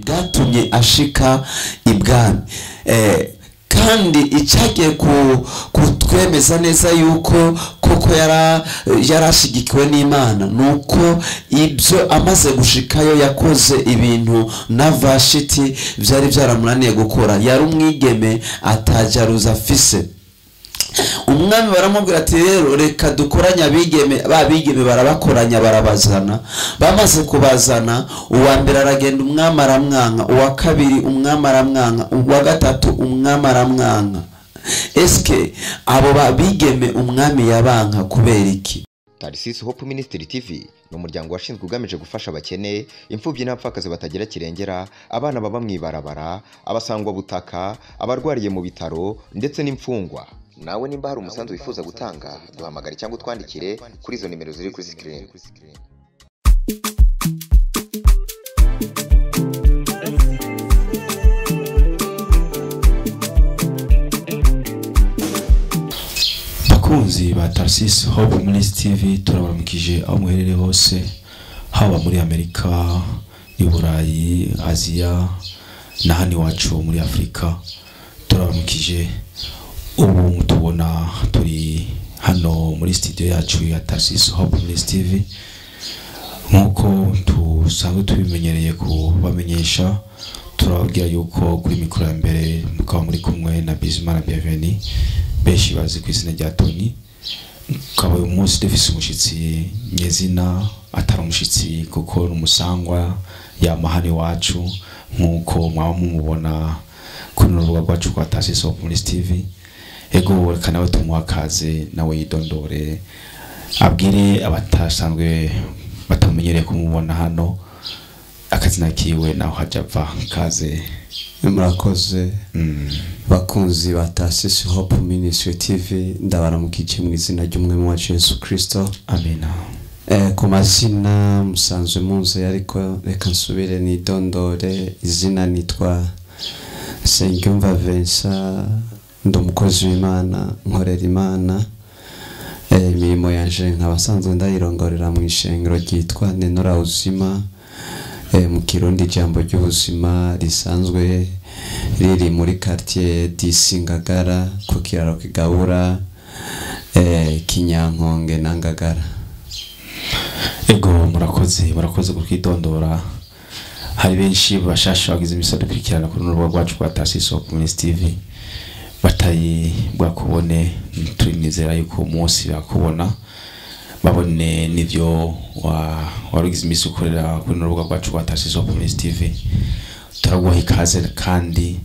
Bwatumye ashika ibwami. Kandi icyagiye kutwemeza neza yuko koko yarashigikiwe n'Imana nuko ibyo amaze gushikayo yakoze ibintu na Vashiti byari byaramunaniye gukora. Yari umwigeme atajaruza afise. Umwami baramubwira ati rero reka dukoranya abigeme. Babigeme barabakoranya barabazana. Bamaze kubazana, uwa mbere aragenda umwami aramwanka, uwa kabiri umwami aramwanka, uwa gatatu umwami aramwanka. Eske abo babigeme umwami yabanka kubera iki? Tarsis Hope Ministry TV ni umuryango washinzwe ugamije gufasha abakene, imfubyi n'abapfakazi batagira kirengera, abana baba mwibarabara, abasangwa butaka, abarwariye mu bitaro ndetse n'imfungwa. Nawe nimba hari umusanzu wifuza gutanga, duhamagare cyangwa utwandikire kuri izo nimero ziri kuri screen. Bakunzi ba Tarsis Hope Ministry TV, turabaramukije aho muherereye hose, haba muri Amerika, i Burayi, Aziya na hano iwacu muri Afrika. Turabaramukije. Ubu tubona turi hano muri studio yacu ya Tarsis Hope Ministry TV, nkuko tusanzwe tubimenyereye kubamenyesha. Turababwira yuko kuri mikoro ya mbere mukaba muri kumwe na Bizimana Bienvenue, benshi bazi ku izina rya Tony. Ukaba uyu munsi dufise umushitsi nyezina, atari umushitsi kuko ni umusangwa yamahani wacu, nkuko mwaba mumubona kuri rubuga rwacu rwa Tarsis Hope Ministry TV. Ego reka nawe tumuha akaze, nawe yidondore, abwire abatasanzwe batamenyereye kumubona hano akazina kiwe naho haja ava. Kaze. Murakoze. Bakunzi ba Tarsis Hope Ministry TV, ndabaramukije mu izina ry'umwami wacu Yesu Kristo. Amina. Ku mazina musanzwe munzi, ariko reka nsubire nidondore. Izina nitwa Nsengiyumva Vincent, ndi umukozi w'Imana, nkorera Imana. Imirimo yanje nkabasanzwe ndayirongorera mu ishengero ryitwa Nenora Uzima, mu Kirundi ijambo ry'ubuzima, risanzwe riri muri quartier DC Ngagara, ku kiraro kigabura Kinyankonge na Ngagara. Ego murakoze, murakoze kwidondora. Hari benshi bashasha bagize imisoro dukurikirana kuri rubuga rwacu rwa Tarsis Hope Ministry TV batayi bwakubone. Turinizera yuko umunsi bakubona babone nivyo warugize imisi ukorera kuri rubuga rwacu rwa Tarsis Hope Ministry TV. Turaguha ikaze kandi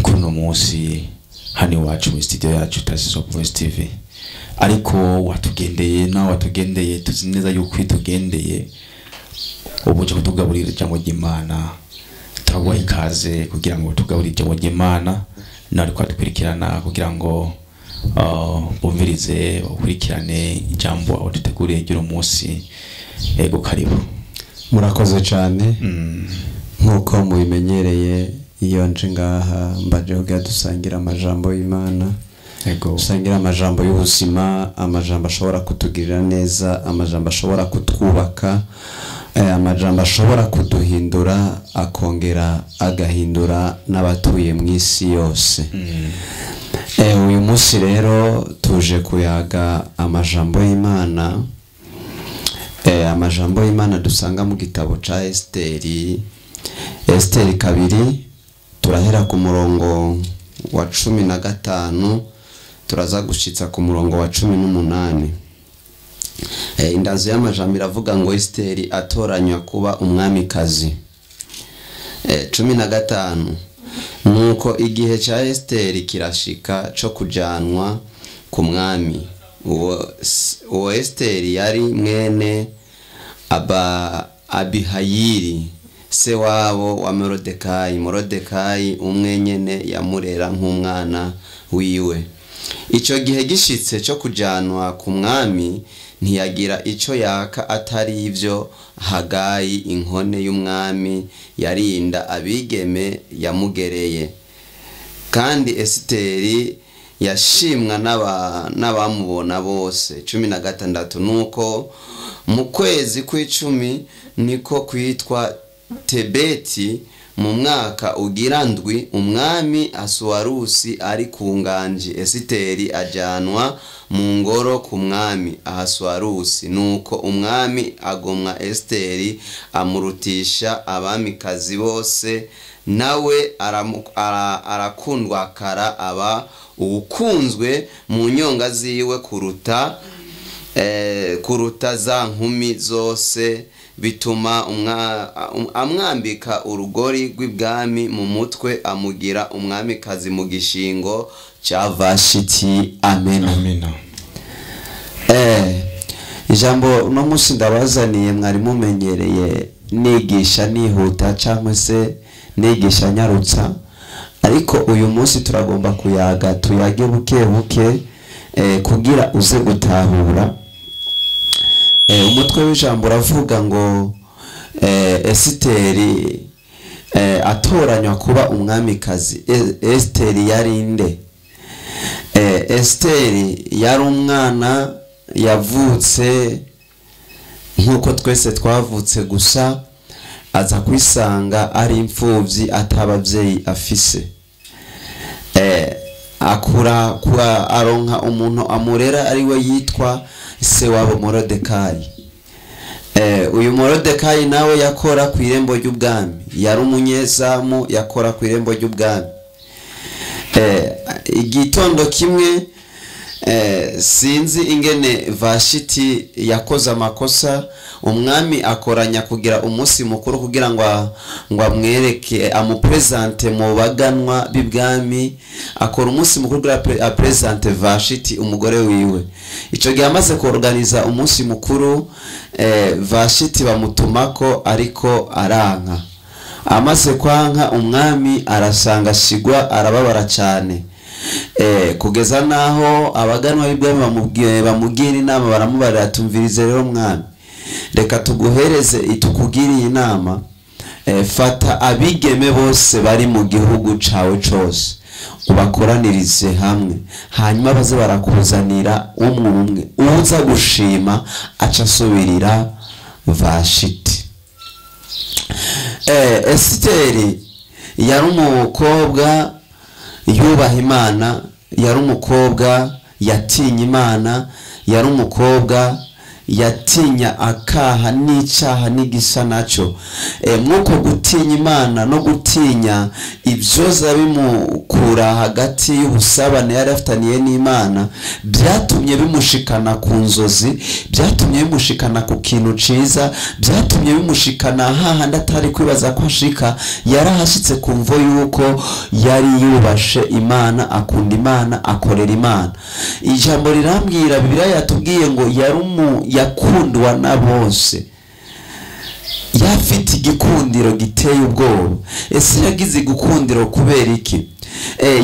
kuri uno munsi hano iwacu muri studio yacu Tarsis Hope Ministry TV. Ariko watugendeye nawe watugendeye, tuzi neza yuko itugendeye ubu cyo kutugaburira ijambo ry'Imana. Turaguha ikaze kugira ngo tugaburire ijambo ry'Imana nari kwadukurikirana kugira ngo bumvirize bakurikirane ijambo aho duteguriye ry'uno munsi. Ego karibu. Murakoze cyane. Nkuko mubimenyereye iyo nje ngaha mbaje kugira dusangira amajambo y'Imana. Ego dusangira amajambo y'ubuzima, amajambo ashobora kutugirira neza, amajambo ashobora kutwubaka, amajambo ashobora kuduhindura akongera agahindura n'abatuye mu isi yose. Uyu munsi rero tuje kuyaga amajambo y'Imana. Amajambo y'Imana dusanga mu gitabo ca Esteri, Esteri 2, turahera ku murongo wa 15 turaza gushitsa ku murongo wa 18. Indazo y'amajambo iravuga ngo Esteri atoranywa kuba umwamikazi. 15 nuko igihe ca Esteri kirashika co kujanwa ku mwami. Uwo Esteri yari mwene Abihayili, se wabo wa Morodekayi. Morodekayi umwe nyene yamurera nk'umwana wiwe. Ico gihe gishitse cyo kujanwa ku mwami, ntiyagira ico yaka atari ivyo Hagayi inkone y'umwami yarinda abigeme yamugereye. Kandi Esiteri yashimwa n'abamubona bose. 16 nuko mu kwezi kw'icumi niko kwitwa Tebeti, Mu mwaka ugira ndwi umwami Asuwarusi ari ku nganji, Esiteri ajanwa mu ngoro ku mwami Ahasuwarusi. Nuko umwami agomwa Esiteri, amurutisha abamikazi bose, nawe arakundwakara, aba uwukunzwe mu nyonga ziwe kuruta za nkumi zose. Bituma amwambika urugori rw'ibwami mu mutwe, amugira umwamikazi mu gishingo cya Vashiti. Amen. Amina. Ijambo uno munsi ndabazaniye mwari mumenyereye nigisha nihuta cyangwa se nigisha nyarutsa, ariko uyu munsi turagomba kuyaga, tuyage buke buke kugira uze gutahura. Umutwe w'ijambo uravuga ngo Esiteri atoranywa kuba umwamikazi. Esiteri yari nde? Esiteri yari umwana yavutse nk'uko twese twavutse, gusa aza kwisanga ari imfubyi atababyeyi afise. Akura kuba aronka umuntu amurera ari we yitwa se wabo Morodekayi. Uyu Morodekayi nawe yakora ku irembo ry'ubwami, yari umunyezamu, yakora ku irembo ry'ubwami. Igitondo kimwe sinzi ingene Vashiti yakoze amakosa, umwami akoranya kugira umunsi mukuru kugira ngo amwereke, amupresente mu baganwa b'ibwami. Akora umunsi mukuru kugira apresente Vashiti umugore wiwe. Ico gihe amaze kuorganiza umunsi mukuru, Vashiti bamutumako ariko aranka. Amaze kwanka umwami arasanga shigwa, arababara cyane. Kugeza naho abaganwa b'ibwami bamugira inama, baramubarira, tumvirize rero mwami, reka tuguhereze itukugiriye inama. Fata abigeme bose bari mu gihugu cawe cose ubakoranirize hamwe, hanyuma baze barakuzanira umwe umwe, uza gushima aca asubirira Vashiti. Esiteri yari umukobwa yubaha Imana, yari umukobwa yatinya Imana, yari umukobwa yatinya akaha n'icyaha n'igisa nacyo. Mwuko gutinya Imana no gutinya ibyoza bimukura hagati y'ubusabane yari afitaniye n'Imana, byatumye bimushikana ku nzozi, byatumye bimushikana ku kintu ciza, byatumye bimushikana hahandi atari kwibaza ko ashika. Yarahashitse ku mvo yuko yari yubashe Imana, akunda Imana, akorera Imana. Ijambo rirambwira, Bibiliya yatubwiye ngo yari yakundwa na bose, yafite igikundiro giteye ubwoba. Ese yagize igikundiro kubera iki?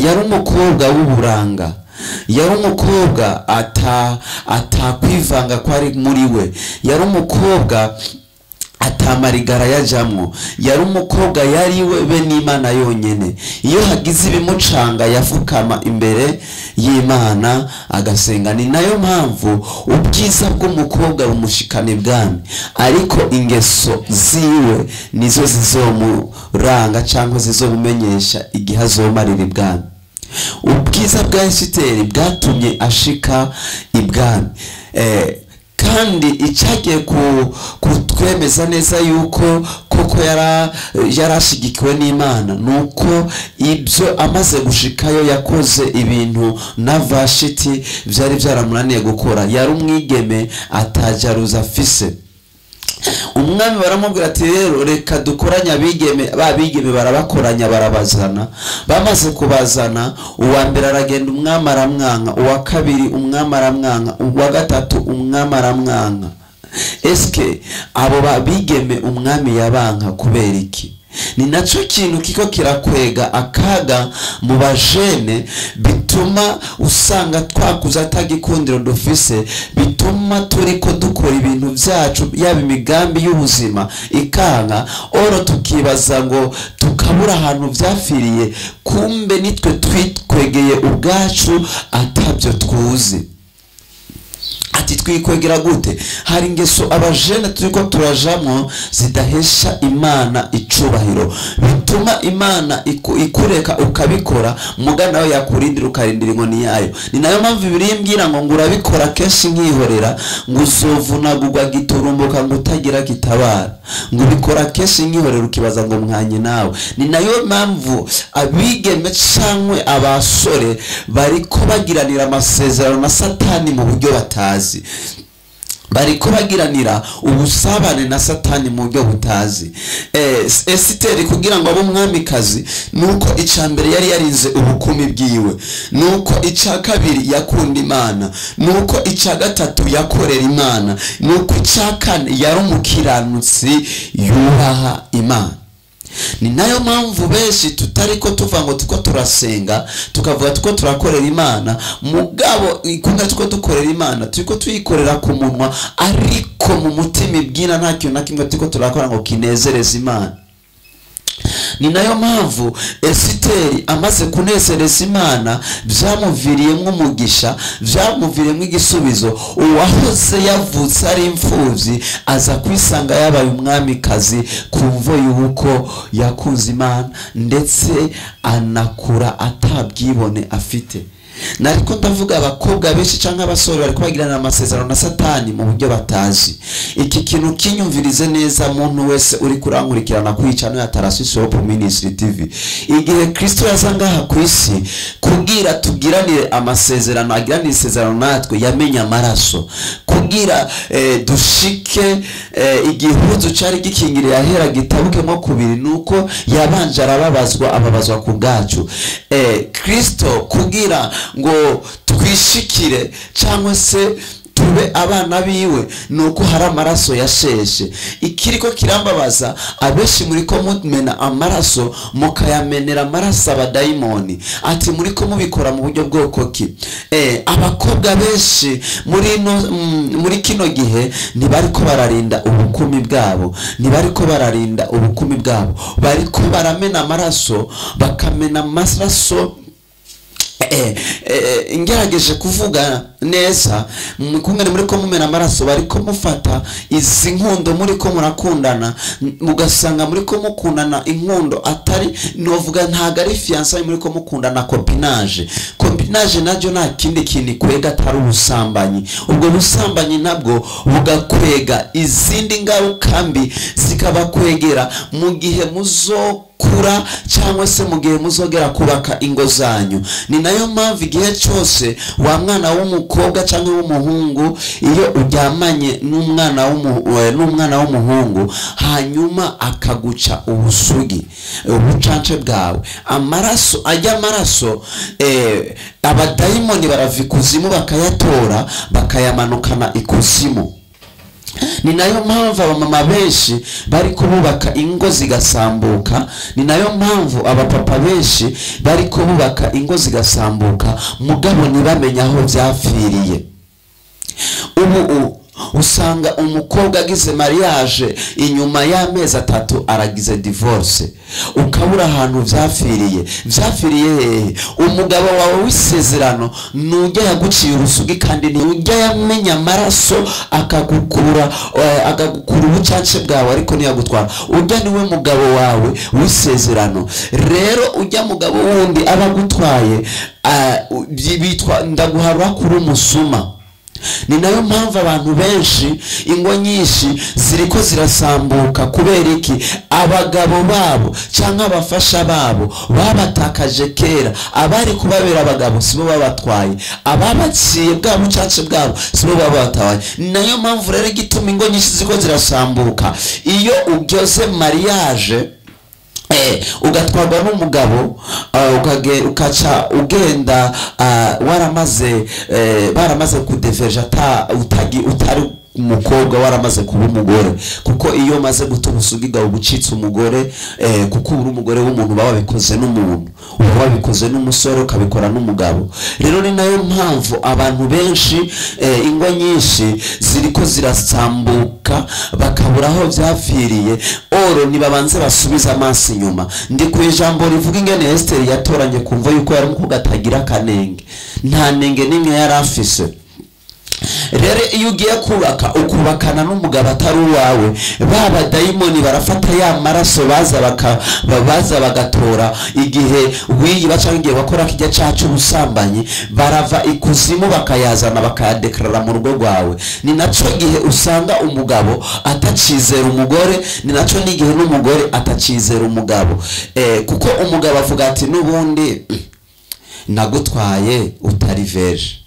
Yari umukobwa w'uburanga, yari umukobwa atakwivanga ko ari muri we, yari umukobwa atamarigara yajamwo, yari umukobwa yari we be n'Imana yonyene. Iyo hagize ibimucanga yafukama imbere y'Imana agasenga. Ni nayo mpamvu ubwiza bw'umukobwa bumushikana ibwami, ariko ingeso ziwe nizo zizomuranga cyangwa zizomumenyesha igihe azomarira ibwami. Ubwiza bwa Esiteri bwatumye ashika ibwami. Kandi icyagiye kutwemeza neza yuko koko yarashigikiwe n'Imana, nuko ibyo amaze gushikayo yakoze ibintu na Vashiti byari byaramunaniye gukora. Yari umwigeme atajaruza afise. Umwami baramubwira ati rero reka dukoranya abigeme. Babigeme barabakoranya barabazana. Bamaze kubazana, uwa mbere aragenda umwami aramwanka, uwa kabiri umwami aramwanka, uwa gatatu umwami aramwanka. Eske abo babigeme umwami yabanka kubera iki? Ni naco kintu kiko kirakwega akaga mu bajene, bituma usanga twakuza atagikundiro dufise, bituma turiko dukora ibintu byacu yaba imigambi y'ubuzima ikanka oro, tukibaza ngo tukabura ahantu byafiriye, kumbe nitwe twitwegeye ubwacu atabyo twuzi. Ati Ati twikwegera gute? Hari ingeso abajene turiko turajamwo zidahesha Imana icubahiro, bituma Imana ikureka ukabikora, muga nawe yakurindira ukarindira inkoni yayo. Ni nayo mpamvu Bibiliya imbwira ngo urabikora kenshi nkihorera, ngo uzovunagurwa giturumbuka ngo utagira gitabara, ngo ubikora kenshi nkihorera ukibaza ngo mwanye nawe. Ni nayo mpamvu abigeme cankwe abasore bariko bagiranira amasezerano na Satani mu buryo batazi, bariko bagiranira ubusabane na Satani mu buryo butazi. Esiteri kugira ngo abe umwamikazi nuko ica mbere yari yarinze ubukumi bwiwe, nuko ica kabiri yakunda Imana, nuko ica gatatu yakorera Imana, nuko ica kane yari umukiranutsi yubaha Imana. Ni nayo mpamvu benshi tutariko tuva ngo tuko turasenga tukavuga tuko turakorera Imana, mugabo ikunga tuko dukorera Imana turiko tuyikorera ku munwa, ariko mu mutima ibwina nta kintu na kimwe turiko turakora ngo kinezereze Imana. Ni nayo mpamvu Esiteri amaze kunezereza Imana byamuviriyemo umugisha, byamuviriyemo igisubizo. Uwahoze yavutse ari imfuvyi aza kwisanga yabaye umwamikazi ku mvo y'uko yakunze Imana, ndetse anakura atabwibone afite. Nariko ndavuga abakobwa benshi canke abasore bariko bagirana amasezerano na Satani mu buryo batazi. Iki kintu kinyumvirize neza muntu wese uri kurankurikirana kwicano ya Tarasisi Hope Ministry TV. Igihe Kristo yaza ngaha ku isi kugira tugiranire amasezerano, agiranire isezerano natwe, yamenye amaraso kugira dushike igihuzu cari gikingiriye ahera gitabukemo kubiri, nuko yabanje arababazwa, ababazwa ku bwacu. Kristo kugira ngo twishikire cyangwa se tube abana biwe nuko hari amaraso yasheshe. Ikiriko kirambabaza abeshi muri ko mumena amaraso mukayamenera amaraso abadayimoni. Ati muri ko mubikora mu buryo bwoko ki? Abakobwa benshi muri kino gihe ntibariko bararinda ubukumi bwabo, ntibariko bararinda ubukumi bwabo, bariko baramena amaraso, bakamena amaraso. Ngerageje kuvuga neza, kumwe muri ko mumena amaraso bariko mufata izi nkundo muri ko murakundana, mugasanga muri ko mukundana inkundo atari novuga ntago ari fiançailles, muri ko mukundana copinage. Copinage najo nta kindi kintu kwega atari ubusambanyi. Ubwo busambanyi nabwo bugakwega izindi ngaruka mbi zikabakwegera mu gihe muzo kura cyangwa se mu gihe muzogera kubaka ingo zanyu. Ni nayo mpamvu igihe cyose wa mwana w'umukobwa cyangwa w'umuhungu iyo uryamanye n'umwana w'umuhungu hanyuma akaguca ubusugi ubucance bwawe, amaraso ajya amaraso abadayimoni barava ikuzimu bakayatora bakayamanukana ikuzimu. Ni nayo mpamvu abamama benshi bari kububaka ingo zigasambuka, ni nayo mpamvu abapapa benshi bari kububaka ingo zigasambuka, mugabo ntibamenye aho byapfiriye. Ubu usanga umukobwa agize mariage inyuma y'amezi 3 aragize divorce, ukabura ahantu vyafiriye. Vyafiriye hehe? Umugabo wawe w'isezerano nujya yaguciye urusugi, kandi nujya yamenya amaraso akagukura ubucace bwawe, ariko ntiyagutwara. Ujya niwe mugabo wawe w'isezerano. Rero ujya mugabo wundi abagutwaye bitwa ndaguharura kuri umusuma. Ni nayo mpamvu abantu benshi ingo nyinshi ziriko zirasambuka. Kubera iki? Abagabo babo cyangwa abafasha babo babatakaje kera. Abari kubabera abagabo sibo babatwaye, ababaciye bwa bucace bwabo sibo babatawaye. Ni nayo mpamvu rero igituma ingo nyinshi ziriko zirasambuka, iyo ugeze mariage ugatwarwa n'umugabo ukaca ugenda waramaze baramaze kudeveja utari umukobwa waramaze kuba umugore, kuko iyo maze guta ubusugi bwawe ubucitse umugore, kuko uri umugore w'umuntu baba babikoze n'umuntu, uba wabikoze n'umusore ukabikora n'umugabo. Rero ni nayo mpamvu abantu benshi ingo nyinshi ziriko zirasambuka bakabura aho byapfiriye. Oro nibabanze basubiza amaso inyuma. Ndi ku ijambo rivuga ingene Esther yatoranye kumva yuko yari umukobwa atagira akanenge, nta nenge n'imwe yari afise. Rero iyo ugiye kubaka ukubakana n'umugabo atari uwawe, ba badayimoni barafata ya maraso baza bagatora igihe wiyiba cyangwa igihe wakora kijya cyacu ubusambanyi, barava ikuzimu bakayazana bakayadekarara mu rugo rwawe. Ni naco gihe usanga umugabo atacizera umugore, ni naco n'igihe n'umugore atacizera umugabo. Kuko umugabo avuga ati n'ubundi nagutwaye utari verge,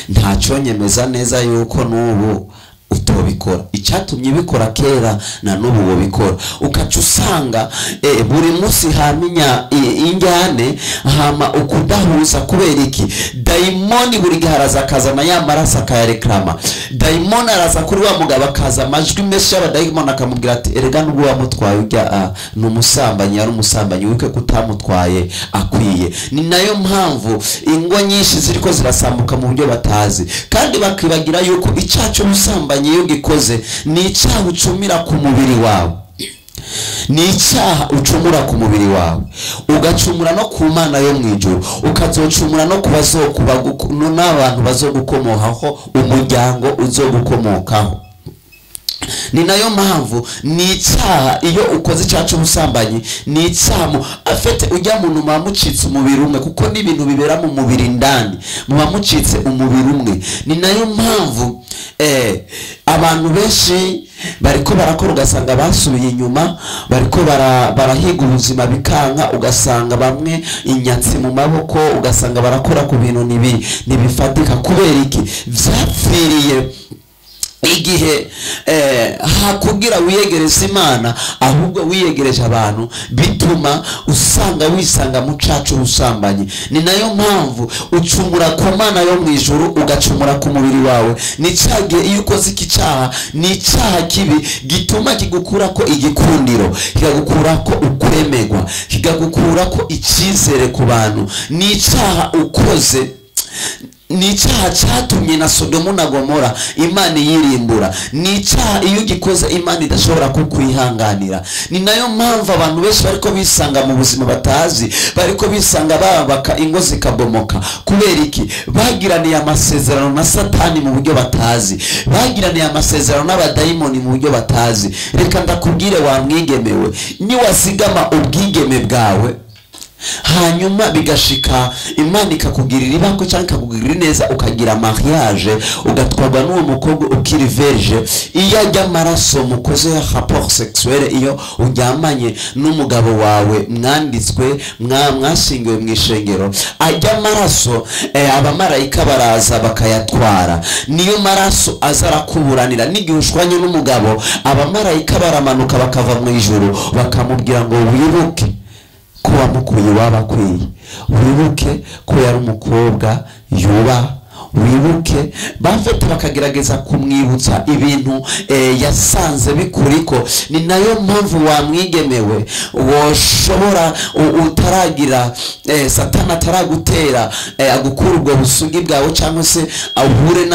ntacyo nyemeza neza yuko n'ubu utobikora, icyatumye ubikora kera na n'ubu wobikora. Ukaca usanga buri munsi haminya injyane, hama ukudahuza. Kubera iki? Dayimoni buri gihe araza akazana ya maraso akayareklama. Dayimoni araza kuri wa mugabo akaza amajwi menshi y'abadayimoni akamubwira ati erega nubwo wamutwaye ujya ni umusambanyi, yari umusambanyi, wibuke ko utamutwaye akwiye. Ni nayo mpamvu ingo nyinshi ziriko zirasambuka mu buryo batazi, kandi bakibagira yuko icyaha cy'ubusambanyi iyo gikoze ni icyaha ucumira ku mubiri wawe, ni icyaha ucumura ku mubiri wawe, ugacumura no ku Mana yo mu ijuru, ukazocumura no kubazokuba n'abantu bazogukomokaho, umuryango uzogukomokaho. Ni nayo mpamvu ni icyaha iyo ukoze icyaha cy'ubusambanyi, ni icyaha afite ujya muntu muba mucitse umubiri umwe, kuko n'ibintu bibera mu mubiri ndani muba mucitse umubiri umwe. Ni nayo mpamvu abantu benshi bariko barakora ugasanga basubiye inyuma, bariko barahiga ubuzima bikanka, ugasanga bamwe inyatsi mu maboko, ugasanga barakora ku bintu ntibifatika. Kubera iki? Vyapfiriye igihe hakugira wiyegereza Imana, ahubwo wiyegereje abantu, bituma usanga wisanga mu cacu ubusambanyi. Ni nayo mpamvu ucumura ku Mana yo mu ijuru, ugacumura ku mubiri wawe. Ni cyagihe iyo ukoze iki cyaha, ni icyaha kibi gituma kigukura ko igikundiro, kikagukura ko ukwemegwa, kikagukura ko icyizere ku bantu. Ni icyaha ukoze, ni icyaha cyatumye na Sodomu na Gomora Imana yirimbura. Ni icyaha iyo ugikoze Imana idashobora kukwihanganira. Ni nayo mpamvu abantu benshi bariko bisanga mu buzima batazi, bariko bisanga babaka ingo zikabomoka. Kubera iki? Bagiraniye amasezerano na Satani mu buryo batazi, bagiraniye amasezerano n'abadayimoni mu buryo batazi. Reka ndakubwire wa mwigemewe, niwazigama ubwigeme bwawe hanyuma bigashika Imana ikakugirira ibako cyangwa ikakugirira neza, ukagira mariage, ugatwarwa n'uwo mukobwa ukiri verge, iyo ajya amaraso mukoze rapport sexuel, iyo uryamanye n'umugabo wawe mwanditswe mwashingiwe mu ishengero, ajya amaraso abamarayika baraza bakayatwara. Niyo maraso aza arakuburanira. N'igihe ushwanye n'umugabo, abamarayika baramanuka bakava mu ijuru bakamubwira ngo wibuke ko wamukuye wabakwiye, wibuke ko yari umukobwa yuba, wibuke. Bafite bakagerageza kumwibutsa ibintu yasanze bikuriko. Ni nayo mpamvu wamwigemewe woshobora utaragira Satani ataragutera agukura ubwo busugi bwawe, cyangwa se ahure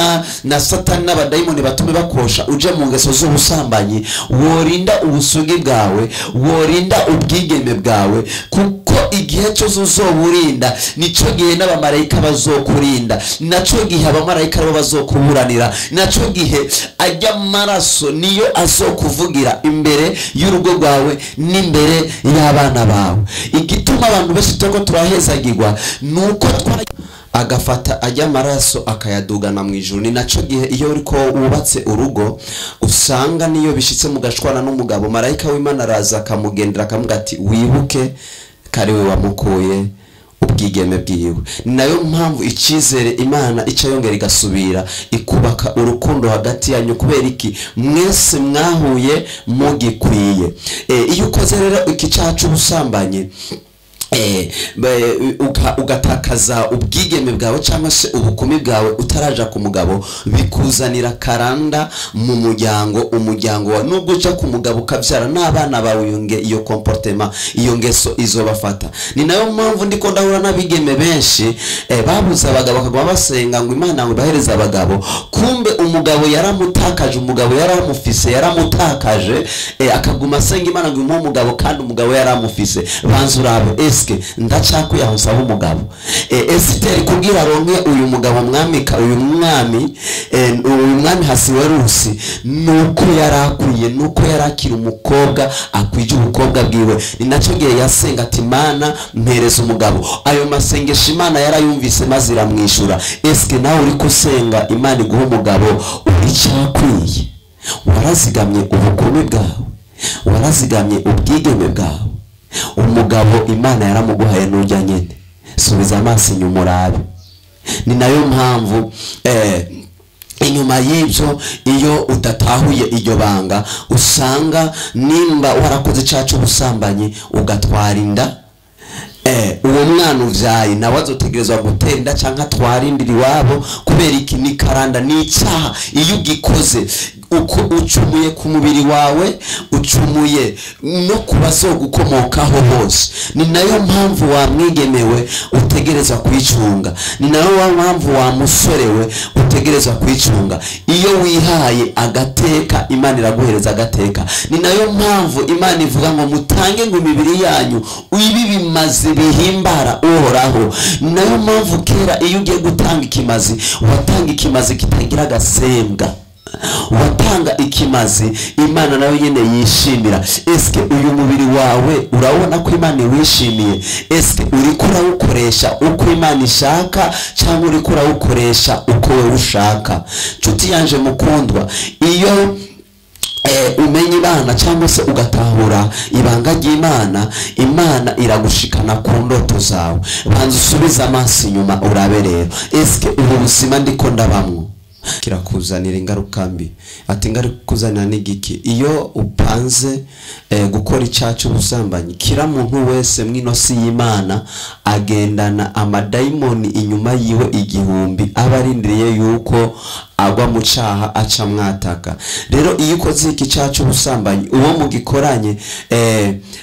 na Satani n'abadayimoni batume bakosha uje mu ngeso z'ubusambanyi, worinda ubusugi bwawe, worinda ubwigeme bwawe, kuko igihe cyose uzoburinda nico gihe n'abamarayika bazokurinda, naco gihe abamarayika bo bazokuburanira, naco gihe ajya maraso niyo azokuvugira imbere y'urugo rwawe n'imbere y'abana bawe. Igituma abantu benshi turiko turahezagirwa nuko agafata ajya amaraso akayadugana mu ijuru. Ni naco gihe iyo uriko wubatse urugo usanga niyo bishitse mugashwana n'umugabo, marayika w'Imana araza akamugendera akamubwira ati wibuke kariwe wamukuye ubwigeme bwiwe. Ni nayo mpamvu icyizere Imana ica yongera igasubira ikubaka urukundo hagati yanyu. Kubera iki? Mwese mwahuye mugikwiye. Iyo ukoze rero iki cyaha cy'ubusambanyi, ugatakaza ubwigeme bwawe cyangwa se ubukumi bwawe utaraja ku mugabo, bikuzanira karanda mu muryango. Umuryango wa nubwo uja ku mugabo ukabyara n'abana bawe, iyo comportement, iyo ngeso izobafata. Ni nayo mpamvu ndiko ndahura n'abigeme benshi babuze abagabo bakaguma basenga ngo Imana ngo ibahereze abagabo, kumbe umugabo yaramutakaje, umugabo yaramufise yaramutakaje, akaguma asenga Imana ngo imuhe umugabo kandi umugabo yaramufise. Banza urabe Eske ndacakwiye aho nsaba umugabo? Esiteri kugira aronke uyu mugabo mwamika uyu mwami, uyu mwami Hasiwerusi, nuko yarakwiye, nuko yarakira umukobwa akwije ubukobwa bwiwe. Ni nacyo gihe yasenga ati Mana mpereza umugabo. Ayo masengesho Imana yarayumvise maze iramwishura. Eske nawe uri kusenga Imana iguha umugabo, uricakwiye? Warazigamye ubukumi bwawe, warazigamye ubwigeme bwawe. Umugabo Imana yaramuguhaye nujya nyene. Subiza amaso inyuma urabe. Ni nayo mpamvu inyuma y'ibyo iyo udatahuye iryo banga, usanga nimba warakoze icyaha cy'ubusambanyi ugatwara inda, uwo mwana uvyaye nawe azotegerezwa gutera inda canke atwara inda iwabo. Kubera iki? Ni karanda, ni icyaha. Iyo ugikoze uko ucumuye ku mubiri wawe, ucumuye no ku bazogukomokaho bose. Ni nayo mpamvu wamwigemewe utegerezwa kwicunga, ni nayo mpamvu wa musorewe utegerezwa kwicunga. Iyo wihaye agateka, Imana iraguhereza agateka. Ni nayo mpamvu Imana ivuga ngo mutange ngo imibiri yanyu ibi bimaze bihimbara Uhoraho. Ni nayo mpamvu kera iyo ugiye gutanga ikimazi, watanga ikimazi kitagira agasembwa, watanga ikimazi Imana nayo nyene yishimira. Eske uyu mubiri wawe urabona ko Imana iwishimiye? Eske uriko urawukoresha uko Imana ishaka, cyangwa uriko urawukoresha uko wewe ushaka? Nshuti yanje mukundwa, iyo umenye Imana cyangwa se ugatahura ibanga ry'Imana, Imana iragushikana ku ndoto zawe. Banza usubize amaso inyuma urabe rero, eske ubu buzima ndiko ndabamwo kirakuzanira ingaruka mbi? Ati ingaruka kuzanira n'igiki? Iyo upanze gukora icyaha cy'ubusambanyi, kira muntu wese mwino si y'Imana agendana amadayimoni inyuma yiwe 1000 aba arindiriye yuko agwa mu cyaha aca mwataka. Rero iyo ukoze iki cyaha cy'ubusambanyi, uwo mugikoranye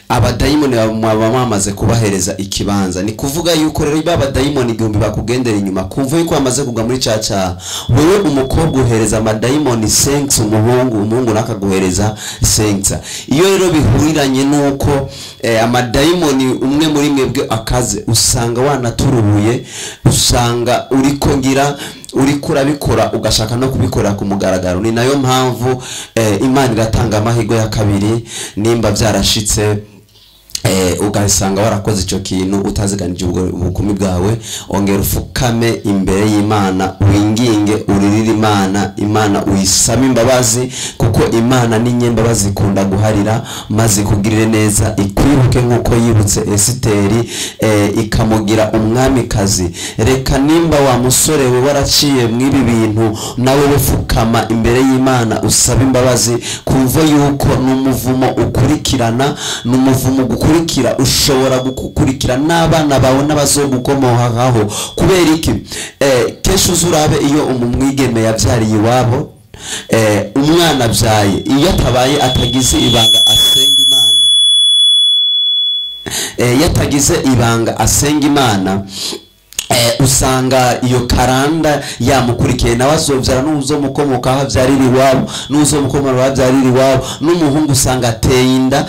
abadayimoni baba bamaze kubahereza ikibanza. Ni kuvuga yuko rero abadayimoni 1000 bakugendera inyuma, kumva yuko bamaze kugwa muri cya cyaha, wewe umukobwa uhereza amadayimoni 5, umuhungu nakaguhereza 5. Iyo rero bihuriranye nuko amadayimoni umwe muri mwebwe akaze, usanga wanaturubuye, usanga uriko ngira uriko urabikora ugashaka no kubikora ku mugaragaro. Ni nayo mpamvu Imana iratanga amahirwe ya kabiri. Nimba byarashitse ugasanga warakoze icyo kintu utaziganije ubukumi bwawe, ongera ufukame imbere y'Imana, winginge, uririre Imana, Imana uyisame imbabazi, kuko Imana ni nyembabazi ikunda guharira, maze ikugirire neza, ikwibuke nk'uko yibutse Esiteri, ikamugira umwamikazi. Reka nimba wa musore we waraciye mw'ibi bintu, nawe ufukama imbere y'Imana usabe imbabazi, kumva yuko n'umuvumo ukurikirana, n'umuvumo gukurikira ushobora gukurikira n'abana bawe n'abazogukomokaho. Kubera iki? Kenshi uzurabe iyo umwigeme yabyariye iwabo, umwana abyaye, iyo atabaye atagize ibanga asenga Imana, iyo atagize ibanga asenga Imana, usanga iyo karanda yamukurikiye, nawe azobyara n'uzomukomokaho abyarira iwabo, n'uzomukomokaho abyarira iwabo, n'umuhungu usanga ateye inda,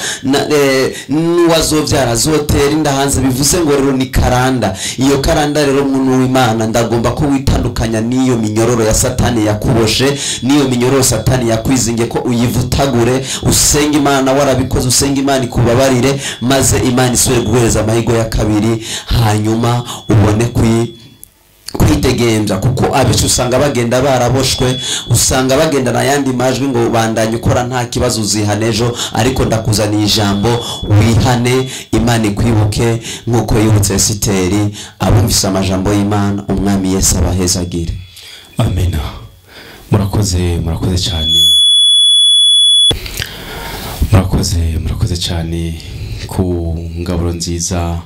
n'uwazobyara azotera inda hanze. Bivuze ngo rero ni karanda. Iyo karanda rero muntu w'Imana, ndagomba ko witandukanya n'iyo minyororo ya Satani yakuboshe, n'iyo minyororo Satani yakwizinge, ko uyivutagure, usenge Imana warabikoze, usenge Imana ikubabarire, maze Imana isubire guhereza amahirwe ya kabiri, hanyuma ubone kwidegemvya. Kuko abenshi usanga bagenda baraboshwe, usanga bagenda n'ayandi majwi ngo bandanye ukora nta kibazo uzihane ejo, ariko ndakuzaniye ijambo, wihane, Imana ikwibuke nk'uko yibutse Esiteri. Abumvise amajambo y'Imana, Umwami Yesu abahezagire. Amena. Murakoze, murakoze cyane, murakoze, murakoze cyane ku ngaburo nziza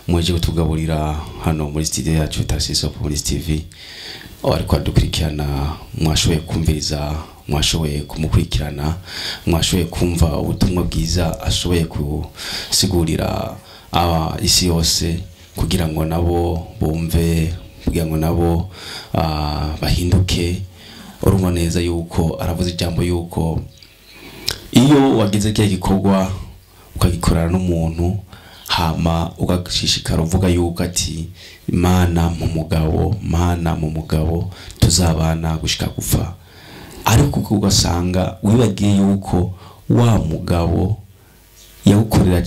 mweje kutugaburira hano muri studio yacu Tarsis Hope Ministry TV. Ariko adukurikirana, mwashoboye kumviriza, mwashoboye kumukurikirana, mwashoboye kumva ubutumwa bwiza ashoboye gusigurira aba isi yose, kugira ngo nabo bumve, kugira ngo nabo bahinduke. Urumva neza yuko aravuze ijambo yuko iyo wagize kya gikorwa ukagikorana n'umuntu, Hama ugashishikara uvuga yuko ati Mana mu mugabo, Mana mu mugabo tuzabana gushika gupfa, ariko ugasanga wibagiye yuko wa mugabo yagukorera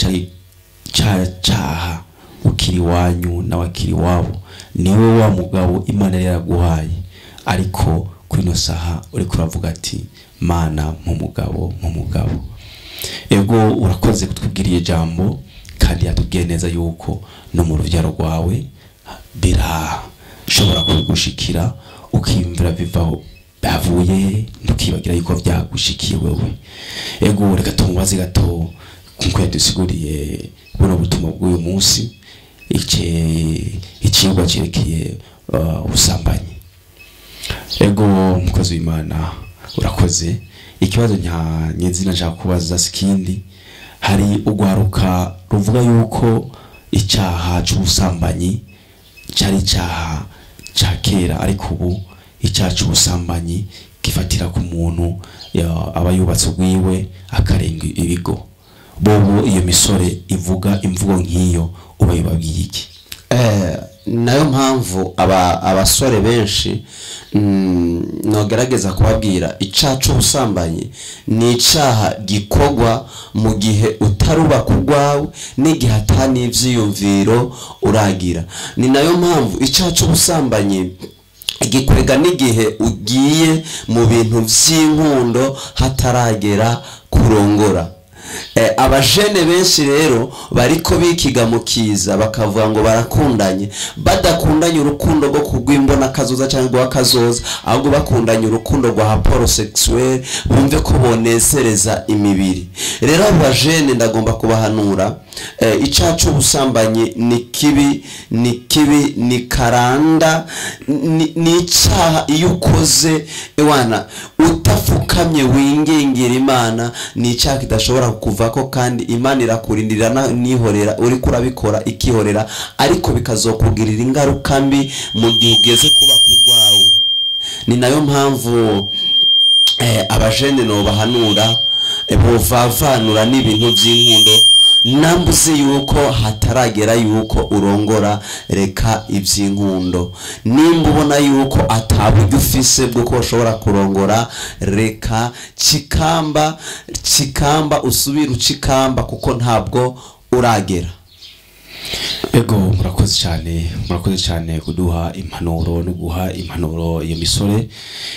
cyaha ukiri wanyu n'abakiri wabo, niwe wa mugabo Imana yaraguhaye, ariko kuri ino saha uri kuravuga ati Mana mu mugabo, mu mugabo. Ego urakoze kutubwira ijambo, kandi yatubwiye neza yuko no mu rubyaro rwawe birashobora kugushikira, ukiyumvira bivaho bavuye, ntukibagira yuko byagushikiye wewe. Ego reka tumubaze gato nkuko yadusiguriye buno butumwa bw'uyu munsi, ikigwa cyerekeye ubusambanyi. Ego mukozi w'Imana urakoze. Ikibazo nyezina nshaka kubaza sikindi, hari ugwaruka ruvuga yuko icyaha cy'ubusambanyi cyari icyaha cya kera, ariko ubu icyaha cy'ubusambanyi gifatira ku muntu aba yubatse ubwiwe akarenga ibigo. Bobo iyo misore ivuga imvugo nk'iyo uba yibabwiye iki? Nayo mpamvu abasore benshi nogerageza kubabwira icyaha cy'ubusambanyi ni icyaha gikogwa mu gihe utaruba kugwawe n'igihe atani ivyiyumviro uragira. Ni nayo mpamvu icyaha cy'ubusambanyi gikwega n'igihe ugiye mu bintu vy'inkundo hataragera kurongora. Abajene benshi rero bariko bikiga mukiza bakavuga ngo barakundanye, badakundanye urukundo rwo kugwimbona kazoza cyangwa rwa kazoza, ahubwo bakundanye urukundo rwa rapport sexuel, bumve ko bonezereza imibiri. Rero abajene ndagomba kubahanura, icyaha cy'ubusambanyi ni kibi, ni kibi, ni karanda, ni icyaha iyo ukoze ewana utafukamye wingengera Imana, ni icyaha kidashobora kuvako, kandi Imana irakurindira nihorera uri kurabikora ikihorera, ariko bikazokugirira ingaruka mbi mu gihe ugeze kuba kugwawe. Ni nayo mpamvu abajene no bahanura bovavanura n'ibintu by'inkundo, nambuze yuko hataragera yuko urongora, reka iby'inkundo. Nimba ubona yuko ataburyo ufise bw'uko ushobora kurongora, reka kikamba kikamba usubire ucikamba, kuko ntabwo uragera. Ego murakoze cyane, murakoze cyane kuduha impanuro no guha impanuro iyo misore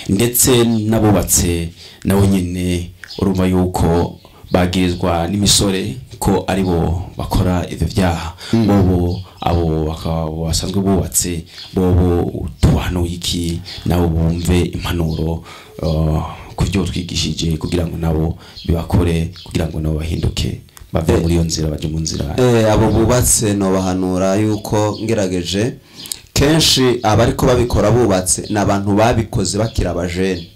ndetse n'abubatse nabo nyine. Urumva yuko bagirizwa n'imisore ko aribo bakora ivyo vyaha, bobo abo bakaba basanzwe bubatse, bobo tubahanuye iki nabo bumve impanuro kuvyo twigishije, kugira ngo nabo bibakore, kugira ngo nabo bahinduke bave muri iyo nzira baje mu nzira. Abo bubatse no bahanura yuko ngerageje kenshi abariko babikora bubatse n'abantu babikoze bakira abajene,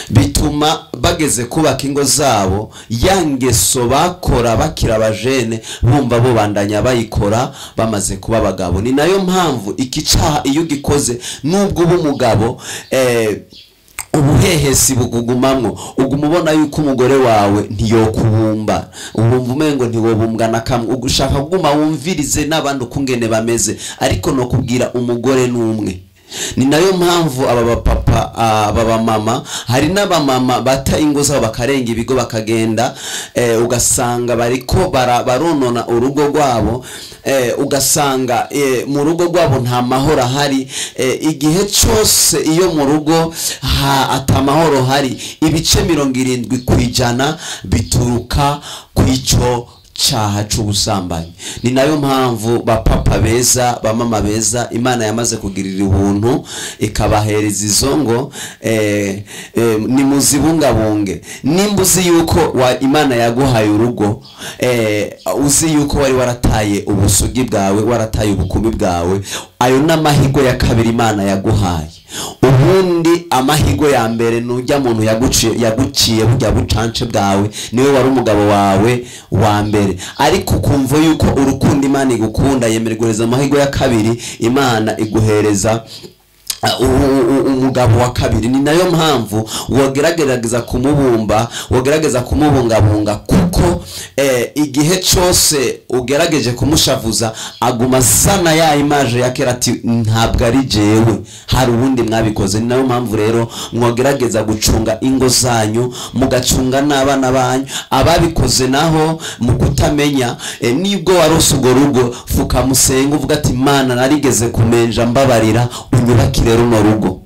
bituma bageze kubaka ingo zabo yangeso bakora bakira abajene bumva bobandanya bayikora bamaze kuba abagabo. Ni nayo mpamvu iki cyaha iyo ugikoze nubwo uba umugabo ubuhehesi bugugumamwo, uguma ubona yuko umugore wawe ntiyokubumba, ubumva umengo ntiwobumbwa na kamwe, ugushaka kuguma wumvirize n'abandi ukungene bameze, ariko no kubwira umugore n'umwe. Ni nayo mpamvu aba bapapa, aba bamama, hari n'abamama bata ingo zabo bakarenga ibigo bakagenda, ugasanga bariko baronona urugo rwabo, ugasanga mu rugo rwabo nta mahoro ahari. Igihe cyose iyo mu rugo atamahoro hari, ibice 70% bituruka kw'ico cyaha cy'ubusambanyi. Ni nayo mpamvu bapapa beza, bamama beza, Imana yamaze kugirira ubuntu ikabahereza izo ngo ni muzibungabunge. Nimba uzi yuko Imana yaguhaye urugo, uzi yuko wari warataye ubusugi bwawe, warataye ubukumi bwawe, ayo n'amahigo ya kabiri Imana yaguhaye. Ubundi amahigo ya mbere nujya muntu yaguciye burya bucance bwawe, niwe wari umugabo wawe wa mbere, ariko kumva yuko urukundo Imana igukunda yemererwa amahigo ya kabiri, Imana iguhereza umugabo wa kabiri. Ni nayo mpamvu wagerageza kumubumba, wagerageza kumubungabunga, kuko Kuko igihe cyose ugerageje kumushavuza aguma sana ya image ya kera ati ntabwo ari jewe, hari ubundi mwabikoze. Ni nayo mpamvu rero mwogerageza gucunga ingo zanyu, mugacunga n'abana banyu. Ababikoze naho mu kutamenya, nibwo warose urwo rugo, fukamusenga uvuga ati Mana narigeze kumenja, mbabarira unyubakire runo rugo.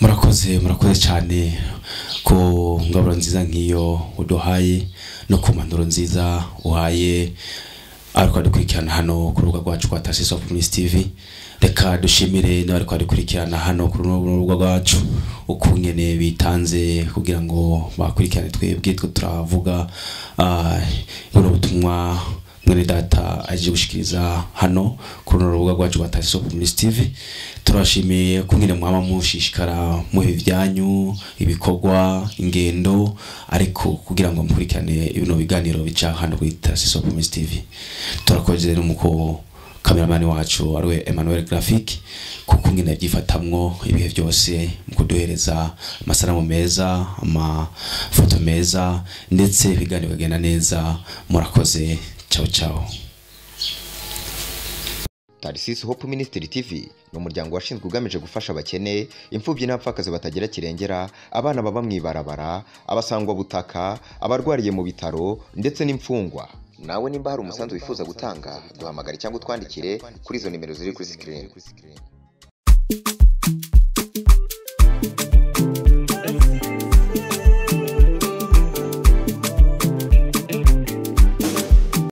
Murakoze, murakoze cyane ku ngaburo nziza nk'iyo uduhaye no ku mpanuro nziza uhaye ariko dukurikirana hano ku rubuga rwacu rwa Tarsis Hope Ministry TV. Reka dushimire n'abari kwadukurikirana hano ku rubuga rwacu ukungene bitanze kugira ngo bakurikirane twebwe twe turavuga buno butumwa mwene data aje gushikiriza hano ku rubuga rwacu rwa Tarsis Hope Ministry TV. Turashimiye kungene mwama mushishikara mu byanyu, ibikorwa, ingendo, ariko kugira ngo mukurikirane ibino biganiro bica hano kuri Tarsis Hope Ministry TV. Turakoze rero muko kameramani wacu ariwe Emmanuel Graphic kuko ngene yabyifatamwo ibihe byose mu kuduhereza amasanamu meza, amafoto meza, ndetse ibiganiro bigenda neza. Murakoze, ciao ciao. Tarsis Hope Ministry TV ni umuryango washinzwe ugamije gufasha abakene, imfubyi n'abapfakazi batagira kirengera, abana baba mu ibarabara, abasangwa butaka, abarwariye mu bitaro ndetse n'imfungwa. Nawe nimba hari umusanzu wifuza gutanga, duhamagare cyangwa utwandikire kuri izo nimero ziri kuri screen.